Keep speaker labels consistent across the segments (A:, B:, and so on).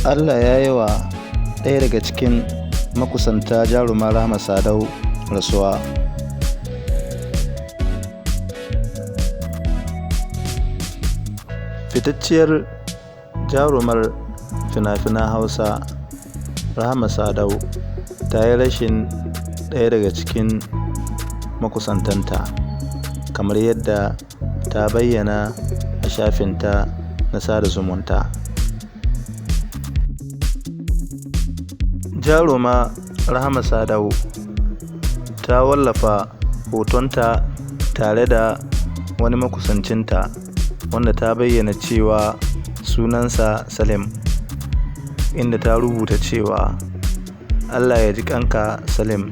A: Allah ya yi wa ɗaya daga cikin makusanta jaruma Rahama Sadau rasuwa. Fitacciyar jarumar fina-finan Hausa, Rahama Sadau, ta yi rashin ɗaya daga cikin makusantanta, kamar yadda ta bayyana a shafinta na sada zumunta. Jaruma Rahama Sadau ta wallafa hotonta tare da wani makusancinta wanda ta bayyana cewa sunansa Salim, inda ta rubuta cewa, "Allah ya ji ƙanka Salim,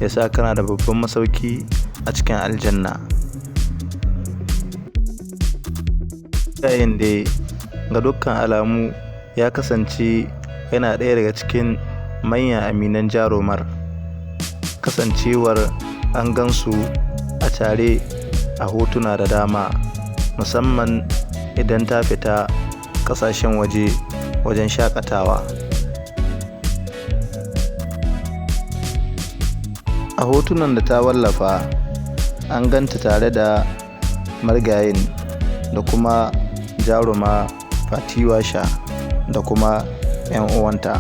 A: ya sa kana da babban masauki a cikin Aljanna." Yayin dai ga dukkan alamu ya kasance yana ɗaya daga cikin manyan aminan jarumar, kasancewar an gansu a tare a hotuna da dama, musamman idan ta fita ƙasashen waje wajen shaƙatawa. A hotunan da ta wallafa, an ganta tare da marigayin da kuma jaruma Fati Washa da kuma 'yan uwanta.